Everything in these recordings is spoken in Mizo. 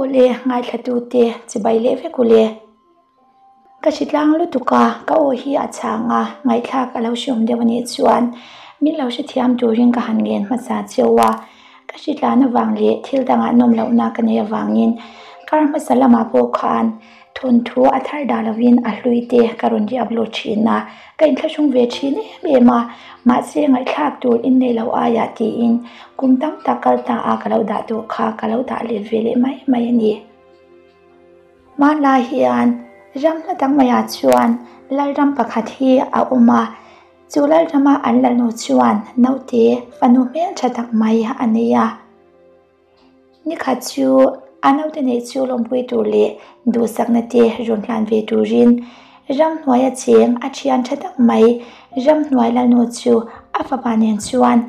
Awle, ngaithlatute chibai leh vek ule. Ka hritlang lutuk a, ka aw hi a chhang a, ngaihthlak a lo hreawm deuh a nih chuan min lo hrethiam turin ka han ngen hmasa cheu a. Ka hritlan avang leh thil dangah nawm lohna ka nei avangin kar hmasa lamah pawh khan thawnthu a thar dah lovin a hlui te ka rawn ri upload thin a, ka inthlahrung ve thin em em a, mahse ngaihthlak tur in nei lo aiah tiin kum tam tak kal ta a ka lo dah tawh kha ka lo dah let ve leh mai mai a ni. Hmanlai hian ram hla dang maiah chuan Lalram pakhat hi a awm a, chu Lalrama an lalnu chuan naute fanu hmeltha tak mai a nei a. Nikhat chu a naute neih chu lawmpui tur leh duhsakna te rawn hlan ve turin ramhnuaia cheng a thian tha tak mai ramhnuai lalnu chu a fapa nen chuan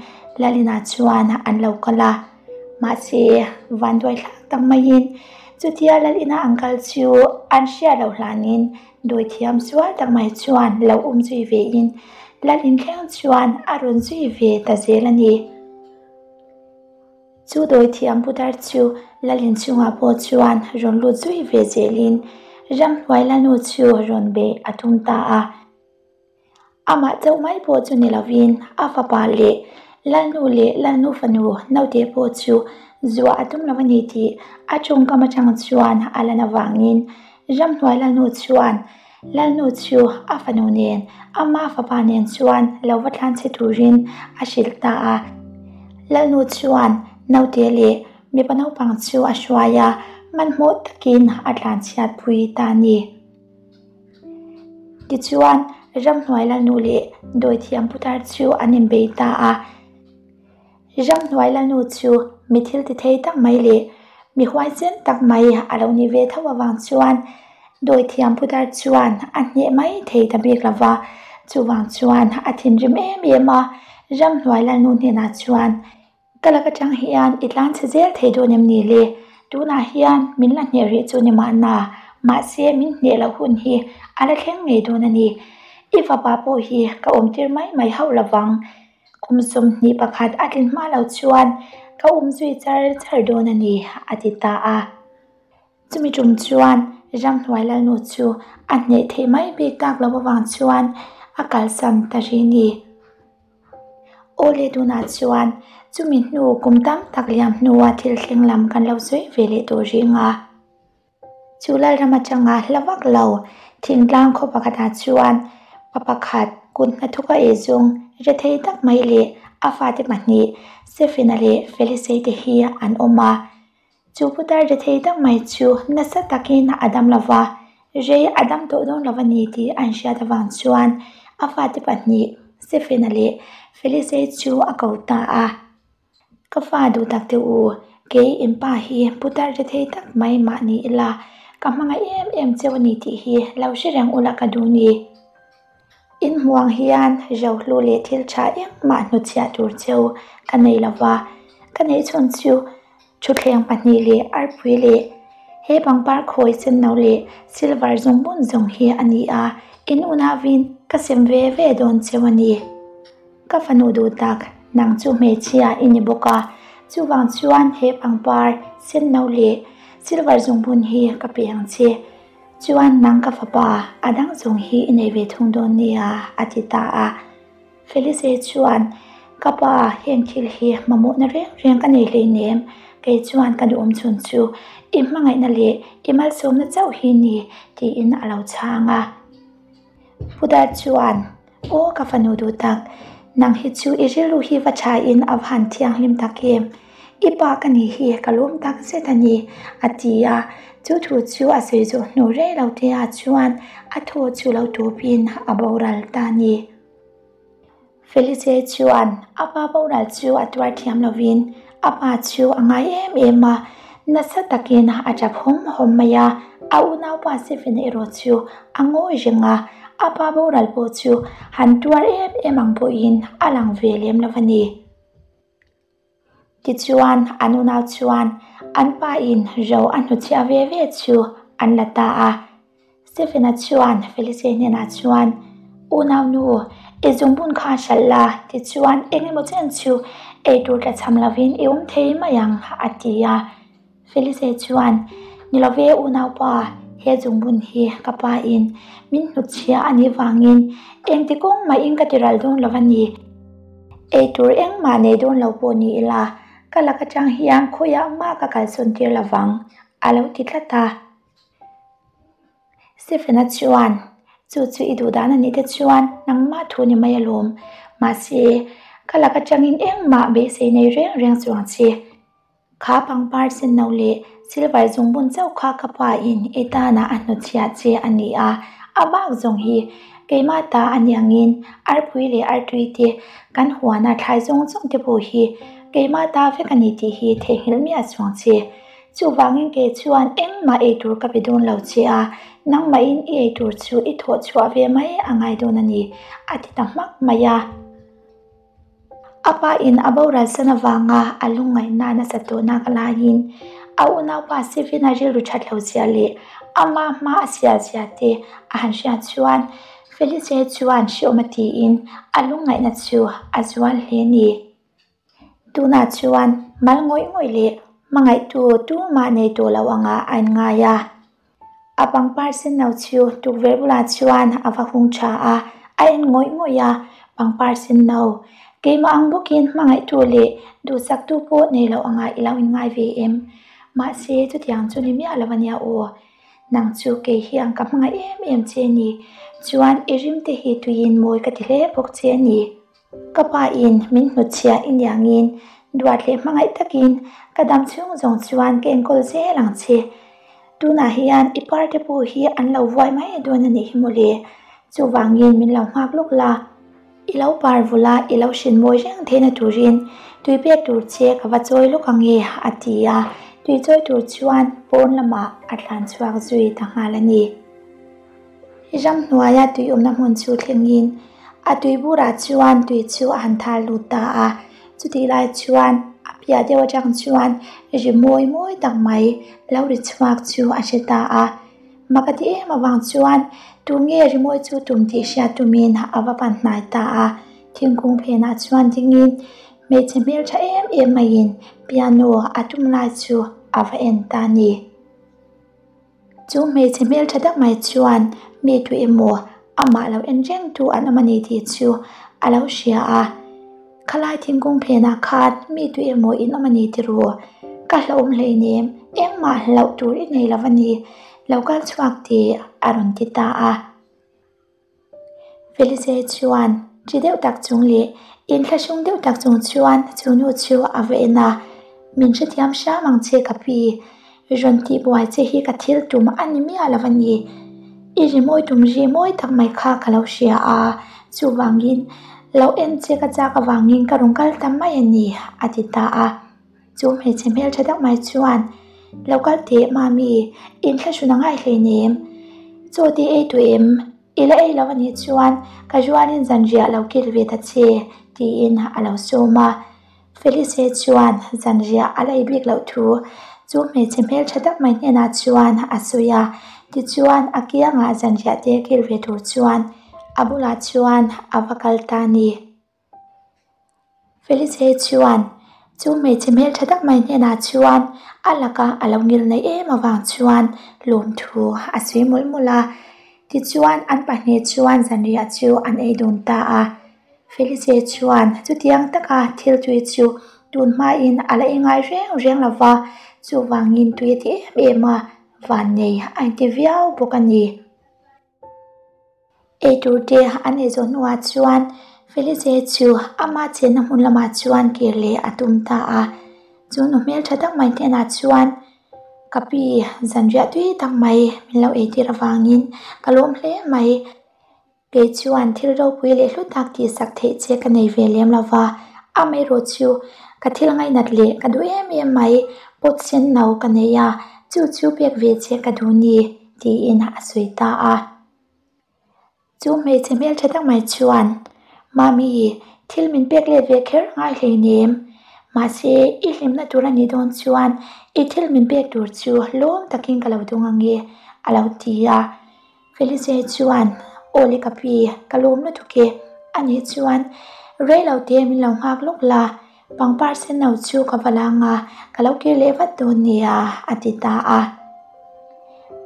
Lalina chuan an lo kal a. Mahse, vanduai thlak tak maiin chutia Lalina an kal chu an hriat loh hlanin dawithiam sual tak mai chuan lo awm zui vein Lalin thleng chuan a rawn zui ve ta zel a ni. Chu dawithiam putar chu Lalin chungah pawh chuan rawn lut zui ve zelin ramhnuai Lanu chu rawn beih a tum ta a. Amah chauh mai pawh chu ni lovin a fapa leh Lalnu leh Lalnu fanu naute pawh chu zuah a tum lo a ni tih a tawngkam atang chuan a lan avangin ramhnuai Lalnu chuan Lalnu chu a fanu nen ama fapa nen chuan lo va thlan che turin a hrilh ta a. Lalnu chuan naute leh mipa naupang chu a hruai a, hmanhmawh takin a tlanchhiatpui ta a ni. Tichuan, ramhnuai lalnu leh dawithiam putar chu an inbei ta a. Ramhnuai lalnu chu mi thil ti thei tak mai leh mi huaisen tak mai a lo ni ve tho avang chuan dawithiam putar chuan a hneh mai thei ta bik lo va. Chuvang chuan a thinrim em em a, ramhnuai lalnu hnenah chuan, Ka lak atang hian i tlan chhe zel thei dawn em ni le? Tunah hian min la hneh rih chu ni mahna, mahse min hneh loh hun hi a la thleng ngei dawn a ni. I fapa pawh hi ka awmtir mai mai hauh lovang. Kum 21 a tlin hma lo chuan ka awm zui char char dawn a ni, a ti ta a. Chumi tum chuan ramhnuai lalnu chu a hneh theih mai bik tak loh avang chuan a kalsan ta ri ni. Aw le tunah chuan chumi hnu kum tam tak liam hnua thil thleng lam kan lo sawi ve leh tawh reng a. Chu lalram atanga hla vak lo thingtlang khaw pakhatah chuan pa pakhat kut hnathawka eizawng rethei tak mai leh a fate pahnih Sefina leh Felisei te hi an awm a. Chu putar rethei tak mai chu nasa takin a dam lo va, rei a dam tawh dawn lo a ni tih an hriat avang chuan a fate pahnih Stephen-a leh Felice chu a ko ta a. Ka fa duh tak te u, kei in pa hi putar rethei tak mai mah ni ila, ka hmangaih em em cheu a ni tih hi lo hre reng ula ka duh ni. In hmuang hian rohlu leh thil tha engmah hnutchhiah tur cheu ka nei lo va, ka neih chhun chu Thutthleng pahnih leh arpui leh he pangpar khawi senno leh silver zawng bun zawng hi a ni a, in unauin ka sem ve ve dawn cheu a ni. Ka fanu duh tak, nang chu hmeichhia i ni bawk a, chuvang chuan he pangpar senno leh silver zawng bun hi ka pe ang che. Chuan nang ka fapa, a dang zawng hi i nei ve thung dawn nia, a ti ta a. Felice chuan, Ka pa, heng thil hi mamawhna reng reng ka nei hleinem, kei chuan ka duhawm chhun chu i hmangaihna leh i malsawmna chauh hi ni, tiin a lo chhang a. Putar chuan, Aw ka fanu duh tak, nang hi chu i rilru hi va thain a va han thianghlim tak em? I pa ka nih hi ka lawm tak zet a ni, a ti a. Chu thu chu a sawi zawh hnu rei lo te ah chuan a thaw chu lo tupin a boral ta a ni. Felice chuan a pa boral chu a tuar thiam lovin a pa chu a ngai em em a, nasa takin a tap hawm hawm mai a. A unaupa Stephen erawh chu a ngawi reng a, a pa boral pawh chu han tuar em em ang pawhin a lang ve lem lo a ni. Tichuan, an unau chuan an pa in ro a hnuchhiah ve ve chu an la ta a. Stephen-a chuan Felice hnenah chuan, Unau nu, i zungbun kha a hralh la, tichuan eng emaw chen chu ei tur tlachham lovin i awm thei mai ang, a ti a. Felice chuan, Ni lo ve unaupa, he zungbun hi ka pa in min hnutchhia a nih vangin engti kawng mahin ka ti ral dawn lo a ni. Ei tur engmah nei dawn lo pawh ni ila, ka lak atang hian khawiah mah ka kalsawn tir lo vang, a lo ti tlat a. Stephen-a chuan, Chu chu i duh dan a nih te chuan nangmah thu ni mai alawm. Mahse, ka lak atangin engmah beisei nei reng reng chuang che. Kha pangpar senno leh silver zungbun chauh kha ka pa in i tanah a hnutchhiah che a ni a, a bak zawng hi keimah ta a ni angin arpui leh artui te kan huana thlai zawng zawng te pawh hi keimah ta vek a ni tih hi theihnghilh miah chuang che. Chuvangin kei chuan engmah ei tur ka pe dawn lo che a, nangmahin i ei tur chu i thawh chhuah ve mai a ngai dawn a ni, a ti ta hmak mai a. A pa in a boral san avanga a lungngaihna nasa tawhna ka laiin a unaupa Stephen-a rilru that lo zia leh ama hma a sial zia te a han hriat chuan Felice chuan hreawm a tiin a lungngaihna chu a zual hle a ni. Tunah chuan mal ngawih ngawih leh hmangaihtu tumah nei tawh lo anga a inngai a. A pangpar senno chu tukverh bulah chuan a va hung tha a, a en ngawih ngawih a, pangpar senno keimah ang bawkin hmangaihtu leh duhsaktu pawh nei lo anga i lo inngai ve em? Mahse chutiang chu ni miah lo a nia aw. Nang chu kei hian ka hmangaih em em che a ni. Chuan i rimte hi tuiin mawi ka ti hle bawk che a ni. Ka pa in min hnutchhiah i niangin duat leh hmangaih takin ka dam chhung zawng chuan ka enkawl zel ang che. Tunah hian i parte pawh hi an lo vuai mai dawn a nih hi mawle. Chuvangin min lo nghak lawk la. I lo par vul a, i lo hrin mawi reng theihna turin tui pek tur che ka va chawi lawk ang e, a ti a. Tui chawi tur chuan pawn lamah a tlan chhuak zui ta nghal a ni. Ramhnuaia tui awmna hmun chu thlengin a tui burah chuan tui chu a han thar lut ta a, chutih lai chuan a piah deuh atang chuan ri mawi mawi tak mai lo ri chhuak chu a hre ta a, mak a ti em avang chuan tunge ri mawi chu tum tih hriat tumin a va pan hnai ta a, thingkung phenah chuan dingin hmeichhe hmeltha em em maiin piano a tum lai chu a va en ta a ni. Chu hmeichhe hmeltha tak mai chuan mi tu emaw amah lo en reng tu an awm a ni tih chu a lo hria a, khalai thingkung phenah khan mi tu emaw in awm a ni tiraw ka hlauhawm hleinem engmah hlauh tur i nei lo a ni lo kal chhuak tih a rawn ti ta a. Felice chuan ṭi deuh tak chung leh inthlahrung deuh tak chung chuan chu nu chu a va en a, Min hrethiam hram ang che ka pi, rawn tihbuai che hi ka thil tum a ni miah lo a ni. I rimawi tum ri mawi tak mai kha ka lo hria a, chuvangin lo en che ka chak avangin ka rawn kal ta mai a ni, a ti ta a. Chu hmeichhe hmeltha deuh mai chuan, Lo kal teh Mami, inthlahrun a ngai hleinem. Chaw te ei tawh em? I la ei lo a nih chuan ka rualin zanriah lo kil ve ta che, tiin a lo sawm a. Felice chuan zanriah a la ei bik loh thu chu hmeichhe hmeltha deuh mai hnenah chuan a sawi a. Tichuan a kiangah zanriah te kil ve tur chuan a bulah chuan a va kal ta a ni. Felice chuan chu hmeichhe hmeltha tak mai hnenah chuan a laka a lo ngil nei em avang chuan lawmthu a sawi mawlh mawlh a, tichuan an pahnih chuan zanriah chu an ei dun ta a. Felice chuan chutiang taka thil tui chu tun hmain a la ingai reng reng lo va, chuvangin tui a ti em em a, vannei a inti viau bawk a ni. Eitur te an ei zawh hnuah chuan Felice chu ama chenna hmun lamah chuan kir leh a tum ta a, chu nu hmeltha tak mai hnenah chuan ka pi zanriah tui tak mai min lo eitir avangin ka lawm hle mai, kei chuan thil ropui leh hlu tak tihsak theih che ka nei ve lem lo va, amaherawh chu ka thil ngainat leh ka duh em em mai pot sen no ka nei a, chu chu pek ve che ka duh ni. Tiin a sawi ta a. Chu hmeichhe hmeltha tak mai chuan, Mami, thil min pek let ve kher ngai hleinem. Mahse, i hlimna tur a nih dawn chuan i thil min pek tur chu lawm takin ka lo dawng ang e, a lo ti a. Felice chuan, Aw le ka pi, ka lawm lutuk e. Anih chuan, Rei lo te min lo nghak lawk la. Pangpar senno chu ka va lang a, ka lo kir leh vat dawn nia, a ti ta a.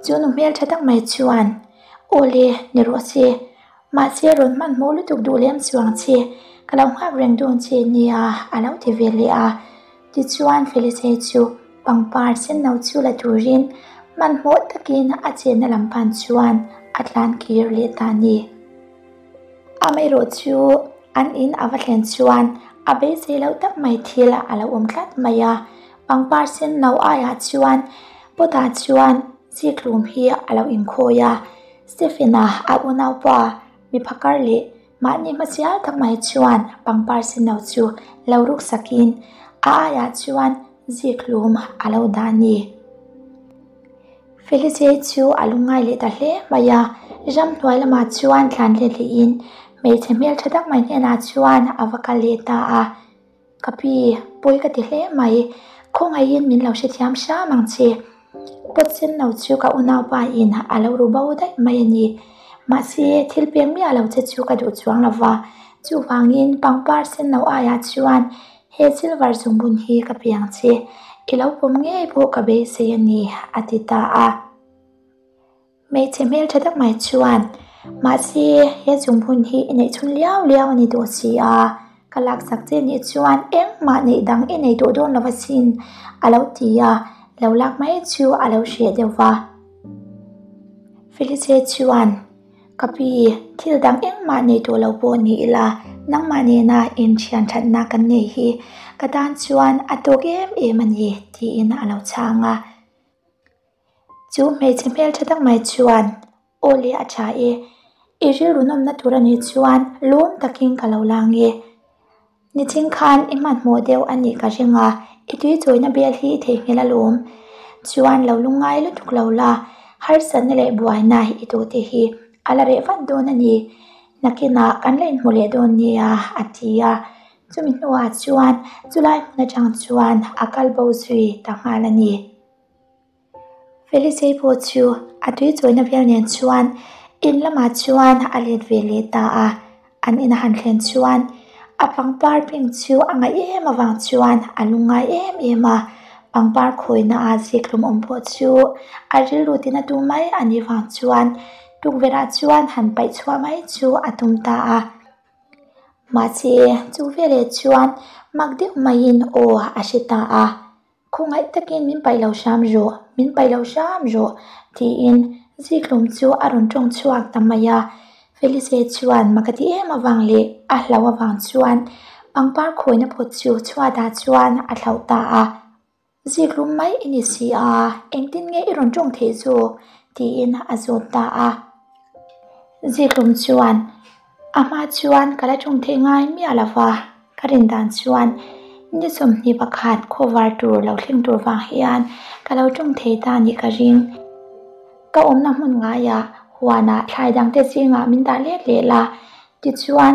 Chu nu hmeltha tak mai chuan, Aw le, ni rawh se. Mahse rawn hmanhmawh lutuk duh lem chuang che, ka lo nghak reng dawn che nia, a lo ti ve leh a. Tichuan Felice chu pangpar senno chu la turin hmanhmawh takin a chenna lam pan chuan a tlan kir leh ta a ni. Amaherawh chu an in a va thlen chuan a beisei loh tak mai thil a lo awm tlat mai a, pangpar senno aiah chuan pot ah chuan zikhlum hi a lo inkhawi a, Stephen-a a unaupa mi phakar leh mahni hmasial tak mai chuan pangpar senno chu lo ruk sakin a aiah chuan zikhlum a lo dah a ni. Felice chu a lungngai leh ta hle mai a, ramhnuai lamah chuan tlan let lehin hmeichhe hmeltha tak mai hnenah chuan a va kal leh ta a. Ka pi, pawi ka ti hle mai, khawngaihin min lo hrethiam hram ang che. Pot sen lo chu ka unaupa in a lo ru bo daih mai a ni. Mahse, thil pek miah lo che chu ka duh chuang lo va, chuvangin pangpar sen lo aiah chuan He silver zungbun hi ka piang che, i lo pawm ngei pawh ka beisei a ni, a ti ta a. Hmeichhe hmeltha tak mai chuan, Mahse, he zungbun hi i neih chhun liau liau a ni tawh si a, ka laksak che nih chuan engmah neih dang i nei tawh dawn lo asin, a lo ti a, lo lak mai chu a lo hreh deuh va. Felice chuan. Ka pi, thil dang engmah nei tawh lo pawh ni ila, nangmah nena inthian thatna kan nei hi ka tan chuan a tawk em em a ni, tiin a lo chhang a. Chu hmeichhe hmeltha tak mai chuan, Aw le a tha e, i rilru nawmna tur a nih chuan lawm takin ka lo lang e. Nichin khan i hmanhmawh deuh a nih ka ring a, i tui chawina bel hi i theihnghilh alawm. Chuan lo lungngai lutuk lo la, harsatna leh buaina i tawh te hi a la reh vat dawn a ni. Nakinah kan la inhmu leh dawn nia, a ti a. Chumi hnuah chuan chulai hmun atang chuan a kal bo zui ta nghal a ni. Felicei pawh chu a tui chawina vel nen chuan in lamah chuan a let ve leh ta a, an in a han thlen chuan a pangpar pink chu a ngaih em avang chuan a lungngai em em a, pangpar khawina a zikhlum awm pawh chu a rilru tina tu mai a nih vang chuan tukverh ah chuan han paih chhuah mai chu a tum ta a. Mahse chu veleh chuan mak deuh maiin aw a hre ta a. Khawngaih takin min paih lo hram rawh, min paih lo hram rawh, tiin Zikhlum chu a rawn tawng chhuak ta mai a. Felice chuan mak a ti em avang leh a hlau avang chuan pangpar khawina phawt chu chhuatah chuan a thlauh ta a. Zikhlum mai i ni si a, engtin nge i rawn tawng theih zawk? tiin a zawt ta a. Zikhlum chuan A hma chuan ka la tawng theih ngai miah lo va, ka rin dan chuan ni 21 khawvar tur lo thleng tur vang hian ka lo tawng thei ta nih ka ring. Ka awmna hmun ngaiah huanah thlai dangte zingah min dah let leh la, tichuan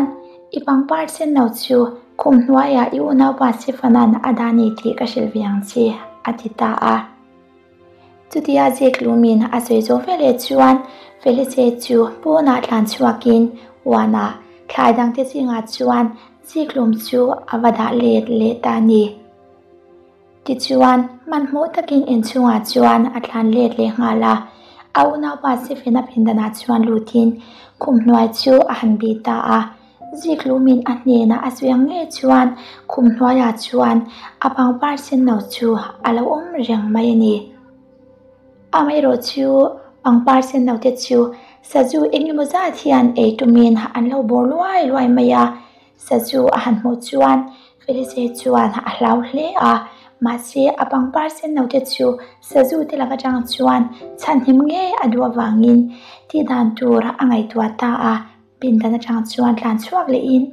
i pangpar sen lo chu khum hnuaiah i unaupa Stephanan a dah ni tih ka hrilh ve ang che, a ti ta a. Chutia Ziklumin a sawi zawh veleh chuan Felice chu pawnah tlan chhuakin huanah thlai dangte zingah chuan Ziklum chu a va dah let leh ta a ni. Tichuan, hmanhmawh takin inchhungah chuan a tlan let leh nghal a, a unaupa Stephen-a pindanah chuan lutin khum hnuai chu a han bih ta a. Ziklumin a hnenah a sawi ang ngei chuan khum hnuaiah chuan a pangpar senno chu a lo awm reng mai a ni. Amaherawh chu pangpar senno te chu sazu eng emaw zat hian ei tumin an lo bawr luai luai mai a, sazu a han hmuh chuan Felice chuan a hlau hle a, mahse a pangpar senno te chu sazu te lak atang chuan chhanhim ngei a duh avangin tihdan tur a ngaihtuah ta a. Pindan atang chuan tlan chhuak lehin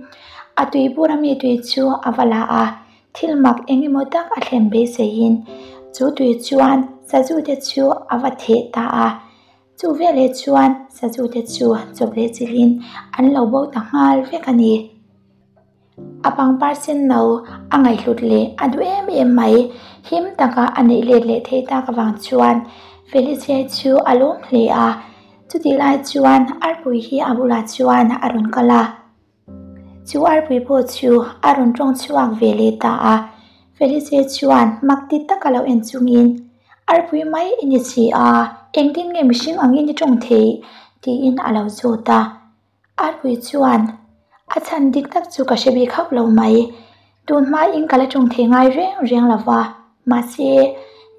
a tui bur ami tui chu a va la a, thil mak eng emaw tak a thlen beiseiin chu tui chuan sazu te chu a va theh ta a, chu veleh chuan sazu te chu chawp leh chilhin an lo bo ta nghal vek a ni. A pangpar sen no a ngaihhlut leh a duh em em mai. Him taka a neih let leh theih tak avang chuan Felicia chu a lawm hle a. Chutih lai chuan arpui hi a bulah chuan a rawn kal a. Chu arpui pawh chu a rawn tawng chhuak ve leh ta a. Felice chuan mak ti taka lo en chungin, Arpui mai i ni si a, engtin nge mihring angin i tawng theih? tiin a lo zawt a. Arpui chuan, A chhan dik tak chu ka hre bik hauh lo mai. Tun hmain ka la tawng thei ngai reng reng lo va, mahse,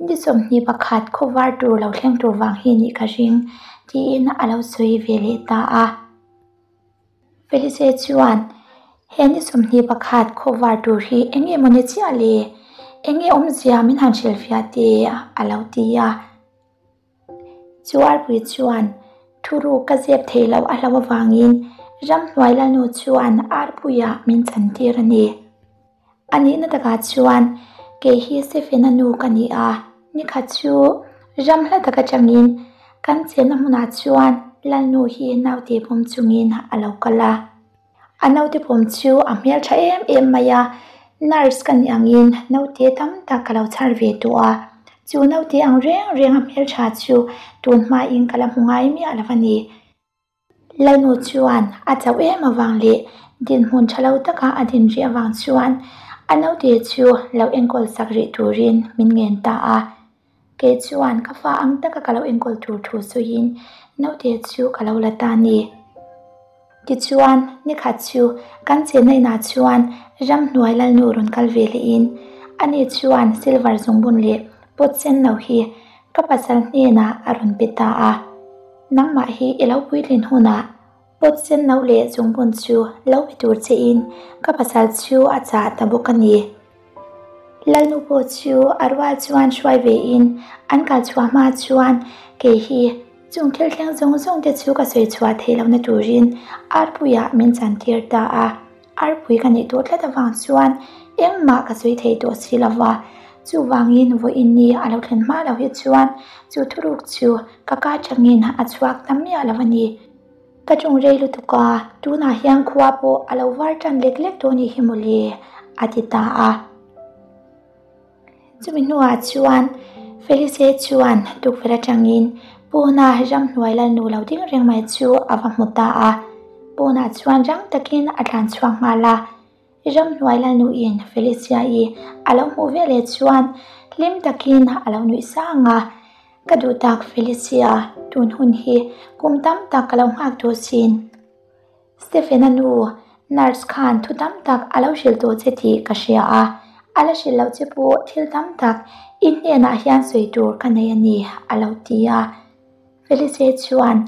ni 21 khawvar tur lo thleng tur vang hi nih ka ring, tiin a lo sawi ve leh ta a. Felice chuan, He ni 21 khawvar tur hi eng nge maw ni chiah le? Eng nge awmzia min han hrilhfiah teh? a lo ti a. Chu arpui chuan thuruk ka zep theih loh a hlauh avangin ramhnuai lalnu chuan arpuiah min chantir a ni. A nihna takah chuan kei hi Stephen-a nu ka ni a, nikhat chu ram hla tak atangin kan chenna hmunah chuan lalnu hi naute pawm chungin a lo kal a. A naute pawm chu a hmel tha em em mai a, nurse ka nih angin naute tam tak ka lo chhar ve tawh a, chu naute ang reng reng a hmel tha chu tun hmain ka la hmu ngai miah lo a ni. Lalnu chuan a chauh em avang leh dinhmun tha lo taka a din rih avang chuan a naute chu lo enkawl sak rih turin min ngen ta a. Kei chuan ka fa ang taka ka lo enkawl tur thu sawiin naute chu ka lo la ta a ni. Tichuan, nikhat chu kan chenna inah chuan ramhnuai lalnu rawn kal ve lehin ani chuan silver zungbun leh pot sen lo hi ka pasal hnenah a rawn pe ta a. Nangmah hi i lo puitlin hunah pot sen lo leh zungbun chu lo pe tur chein ka pasal chu a chah ta bawk a ni. Lalnu pawh chu a rual chuan hruai vein an kal chhuah hma chuan kei hi chung thil thleng zawng zawng te chu ka sawi chhuah theih lohna turin arpuiah min chantir ta a. Arpui ka neih tawh tlat avang chuan engmah ka sawi thei tawh si lo va, chuvangin vawiin ni a lo thlen hma loh hi chuan chu thuruk chu ka ka atangin a chhuak ta miah lo a ni. Ka ṭawng rei lutuk a, tunah hian khua pawh a lo var ṭan lek lek tawh nih hi mawle, a ti ta a. Chumi hnuah chuan Felice chuan tukverh atangin pawna ramhnuai lalnu lo ding reng mai chu a va hmu ta a. Pawnah chuan rang takin a tlan chhuak nghal a. Ramhnuai lalnuin Felicia-i a lo hmuh veleh chuan hlim takin a lo nuih sang a. Ka duh tak Felicia, tun hun hi kum tam tak ka lo nghak tawh sin. Stephen-a nu, nurse khan thu tam tak a lo hrilh tawh che tih ka hria a, a la hrilh loh che pawh thil tam tak i hnenah hian sawi tur ka nei a ni, a lo ti a. Felice chuan,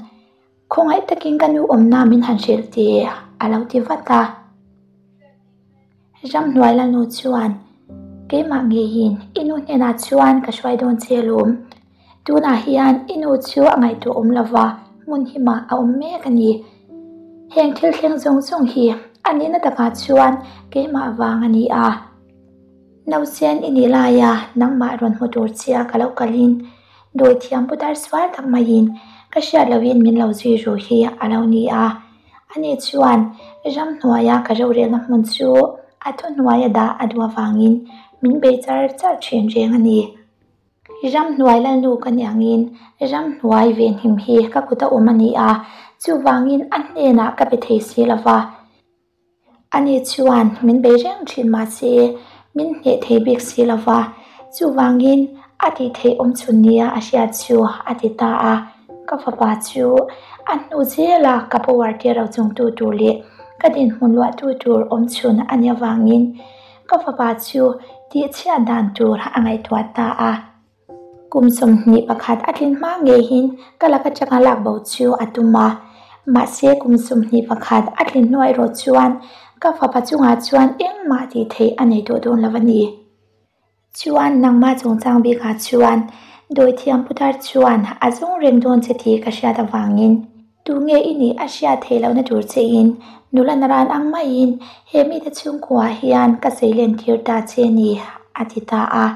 Khawngaih takin ka nu awmna min han hrilh teh, a lo ti vat a. Ramhnuai lalnu chuan, Keimah ngeiin i nu hnenah chuan ka hruai dawn che alawm. Tunah hian i nu chu a ngaihtuah awm lova, hmun himah a awm mek a ni. Heng thil thleng zawng zawng hi a nihna takah chuan keimah vang a ni a. Nausen i nih laia nangmah rawn hmu tur chia ka lo kalin dawithiam putar sual tak maiin ka hriat lohin min lo zui ru hi a lo ni a. Ani chuan ramhnuaia ka rorelna hmun chu a thuhnuaia dah a duh avangin min bei char char thin reng a ni. Ramhnuai lalnu ka ni angin ramhnuai venhim hi ka kut a awm a ni a, chuvangin a hnenah ka pe thei si lo va. Ani chuan min bei reng thin mahse min hneh thei bik si lo va, chuvangin a tih theih awm chhun nia a hriat chu a ti ta a. Ka fapa chu a hnu zela ka power te ro chungtu tur leh ka dinhmun luahtu tur awm chhun a nih avangin ka fapa chu tihchhiat dan tur a ngaihtuah ta a. Kum 21 a tlin hma ngeiin ka lak atanga lak bo chu a tum a, mahse kum 21 a tlin hnuai erawh chuan ka fapa chungah chuan engmah tih theih a nei tawh dawn lo a ni. Chuan nangmah chungchang bikah chuan dawithiam putar chuan a zawng reng dawn che tih ka hriat avangin tunge i nih a hriat theih lohna tur chein nula naran ang maiin he mite chhungkuaah hian ka seilen tir ta che ni a ti ta a.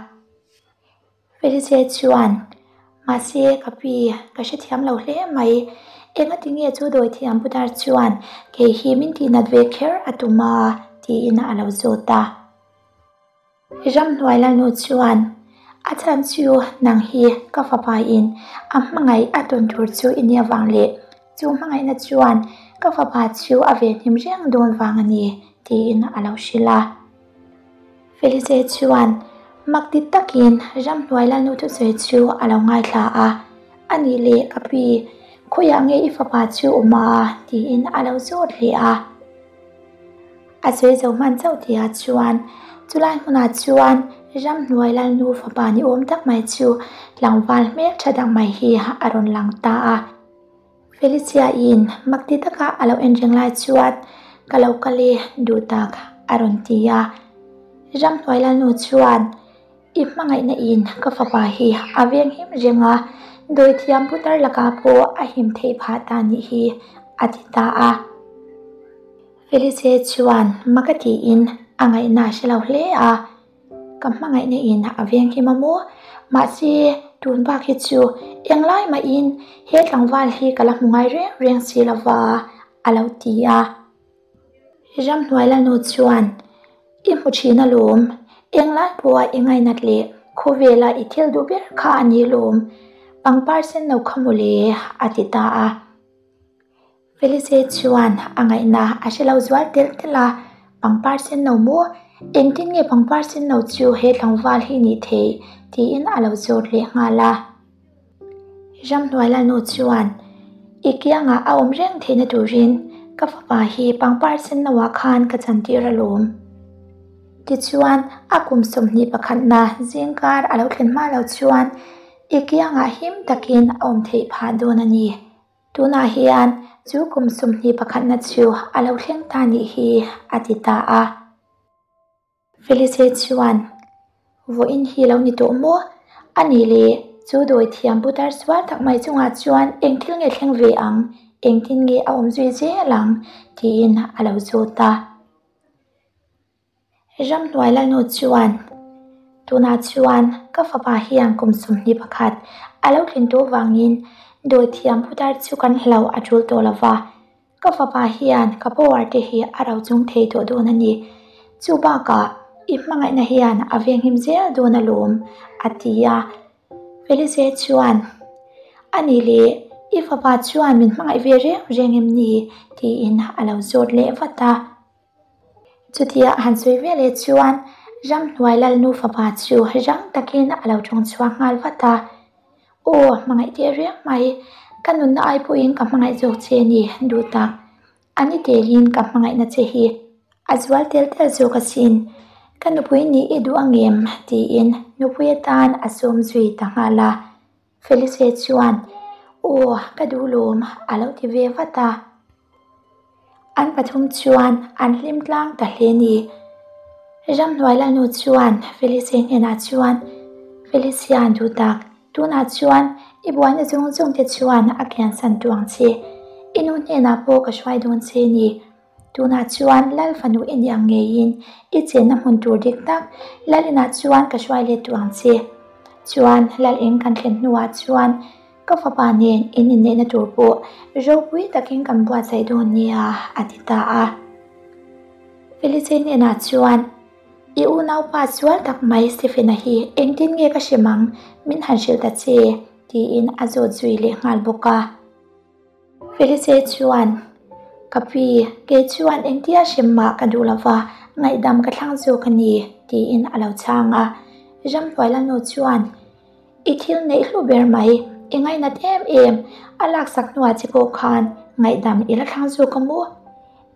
Felice chuan, Mahse, ka pi, ka hrethiam lo hle mai. Engati nge chu dawithiam putar chuan kei hi min tihnat ve kher a tum a? tiin a lo zawt a. Ramhnuai lalnu chuan, A chhan chu nang hi ka fapain a hmangaih a tawn tur chu i nia vang leh chu hmangaihna chuan ka fapa chu a venhim reng dawn vang a ni, tiin a lo hrilh a. Felice chuan mak ti takin ramhnuai lalnu thusawi chu a lo ngaithla a, A nih leh ka pi, khawiah nge i fapa chu awm a? tiin a lo zawt leh a. A sawi zo hman chauh tihah chuan chulai hmunah chuan ramhnuai lalnu fapa ni awm tak mai chu tlangval hmel tha tak mai hi a rawn lang ta a. Felicia-in mak ti taka a lo en reng lai chuan ka lo kal e duh tak a rawn ti a. Ramhnuai lalnu chuan I hmangaihna in ka fapa hi a veng him reng a, dawithiam putar lakah pawh a him theih phah ta nih hi a ti ta a. Felicia chuan mak a tiin a ngaihna a hre lo hle a. Ka hmangaihna in a veng him a maw? Mahse, tun bak hi chu englai mahin he tlangval hi ka la hmu ngai reng reng si lova, a lo ti a. Ramhnuai lanu chuan, I hmu thin alawm, englai pawha i ngainat leh khawvela i thil duh ber kha a ni alawm, pangpar sen lo kha mawle, a ti ta a. Felice chuan a ngaihna a hre lo zual telh telh a, Pangpar sen lo maw? Engtin nge pangpar sen lo chu he tlangval hi nih theih? tiin a lo zawt leh nghal a. Ramhnuai lalnu chuan, I kiangah a awm reng theihna turin ka fapa hi pangpar sen loah khan ka chantir alawm. Tichuan, a kum 21 na zingkar a lo thlen hma lo chuan i kiangah him takin a awm theih phah dawn a ni. Tunah hian chu kum 21 na chu a lo thleng ta nih hi, a ti ta a. Felice chuan, Vawiin hi lo ni tawh maw? A nih leh, chu dawi thiam putar sual tak mai chungah chuan eng thil nge thleng ve ang, engtin nge a awm zui zel ang? tiin a lo zawt a. Ramhnuai lalnu chuan, Tunah chuan ka fapa hian kum 21 a lo tlin tawh vangin dawi thiam putar chu kan hlauh a tul tawh lo va. Ka fapa hian ka power te hi a ro chung thei tawh dawn a ni. Chu bakah i hmangaihna hian a venghim zel dawn alawm, a ti a. Felice chuan, A nih leh, i fapa chuan min hmangaih ve reng reng em ni? tiin a lo zawt leh vat a. Chutia a han sawi ve leh chuan ramhnuai lalnu fapa chu rang takin a lo tawng chhuak nghal vat a. Aw, hmangaih teh reng mai, ka nunna ai pawhin ka hmangaih zawk che a ni, duh tak. A ni telin ka hmangaihna che hi a zual tel tel zawk asin. Ka nupui nih i duh angem? tiin nupui atan a sawm zui ta nghal a. Felice chuan, Aw, ka duh lawm, a lo ti ve vat a. An pathum chuan an hlim tlang ta hle ni. Ramhnuai lalnu chuan Felice hnenah chuan, Felicia duh tak, tunah chuan i buaina zawng zawng te chuan a kiansan tawh ang che. I nu hnenah pawh ka hruai dawn che ni. Tunah chuan Lal fanu i nih ang ngeiin i chenna hmun tur dik tak Lal inah chuan ka hruai let tawh ang che. Chuan Lal in kan thlen hnuah chuan ka fapa nen in inneihna tur pawh ropui takin kan buatsaih dawn nia a ti ta a. Felice hnenah chuan I unaupa sual tak mai Stephen-a hi engtin nge ka hrem ang min han hrilh ta che tiin a zawt zui leh nghal bawk a. Felice chuan, Ka pi, kei chuan engtia hrem mah ka duh lova, ngaihdam ka thlang zawk a ni, tiin a lo chhang a. Ramhnuai lalnu chuan, I thil neih hlu ber mai, i ngainat em em, a laksak hnuah che pawh khan ngaihdam i la thlang zawk a maw?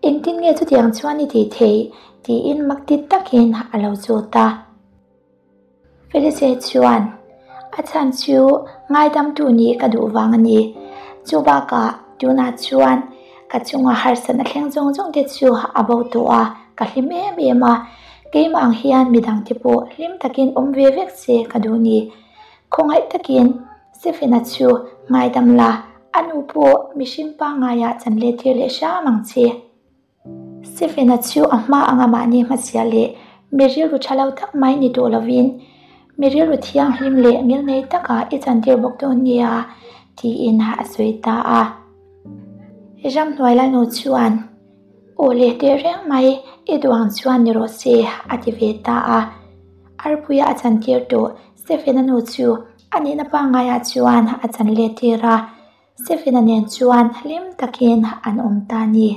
Engtin nge chutiang chuan i tih theih? tiin mak ti takin a lo zawt a. Felice chuan, A chhan chu ngaidamtu nih ka duh vang a ni. Chu bakah tunah chuan ka chunga harsatna thleng zawng zawng te chu a bo tawh a, ka hlim em em a. Keimah ang hian midangte pawh hlim takin awm ve vek se ka duh ni. Khawngaih takin Stephen-a chu ngaidam la, a nu pawh mihring pangaiah chan let tir leh hram ang che. Stephen-a chu a hma anga mahni hmachhia leh mi rilru tha lo tak mai ni tawh lovin, mi rilru thianghlim leh ngilnei taka i chantir bawk dawn nia, tiin a sawi ta a. Ramhnuai lalnu chuan, Aw leh teh reng mai, i duh ang chuan ni rawh se, a ti ve ta a. Arpuia a chantir tawh Stephen-a nu chu a nihna pangaiah chuan a chan let tir a. Stephen-a nen chuan hlim takin an awm ta a ni.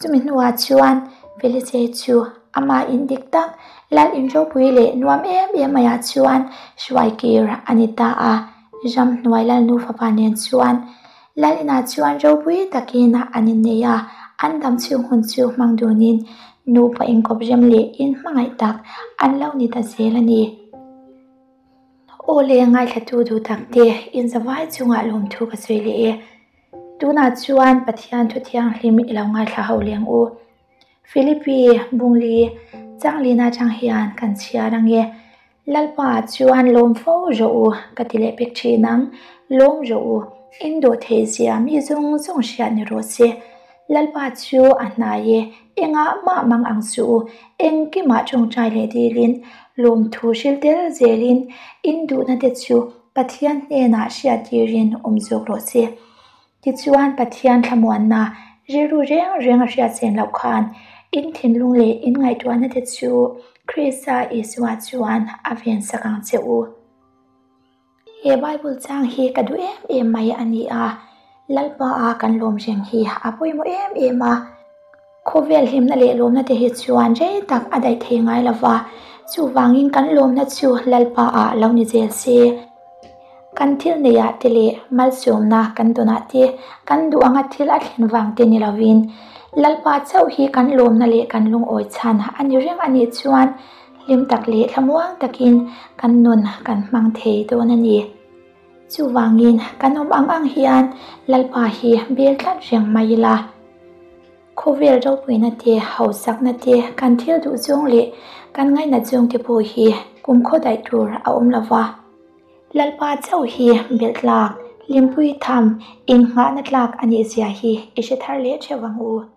Chumi hnuah chuan Felice chu ama in dik tak Lal in ropui leh nuam em em maiah chuan hruai kir a ni ta a. Ramhnuai Lalnu fapa nen chuan Lal inah chuan ropui takin an innei a, an dam chhung hun chu hmang dunin nupa inkawp rem leh inhmangaih tak an lo ni ta zel a ni. Aw le ngaithlatu duh tak te, inzavai chungah lawmthu ka sawi leh e. Tunah chuan Pathian thu thianghlim i lo ngaithla ho leng u. Philippi Bungli Changlina atang hian kan chhiar ange. Lalpa chuan lawm fo rawh u ka ti leh pek thin ang. Lawm rawh u, eng dawh theih zia mi zawng zawng hriat ni rawh se. Lalpa chu a hnai e, engah mah mang ang suh u, engkimah tawngtai leh dilin, lawmthu hril tel zelin, in duhna te chu Pathian hnenah hriat tirin awm zawk rawh se. Tichuan Pathian thlamuanna rilru reng reng a hriat chen loh khan in thinlung leh in ngaihtuahna te chu Krista Isua chuan a vensak ang che u. He Bible chang hi ka duh em em mai a ni a, Lalpa a kan lawm reng hi a pawimawh em em a. Khawvel hlimna leh lawmna te hi chuan rei tak a daih thei ngai lo va, chuvangin kan lawmna chu Lalpa ah lo ni zel se. Kan thil neihah te leh malsawmna kan tawnah te kan duh anga thil a thlen vang te ni lovin Lalpa chauh hi kan lawmna leh kan lungawi chhan a ni reng a nih chuan Hlim tak leh thlamuang takin kan nun kan hmang thei dawn a ni. Chuvangin kan awm ang ang hian Lalpa hi bel tlat reng mai ila. Khawvel ropuina te, hausakna te, kan thil duh zawng leh kan ngainat zawng te pawh hi kumkhaw daih tur a awm lo va. Lalpa chauh hi belh tlak, hlimpui tham, innghahna tlak a nih zia hi i hre thar leh theuh ang u.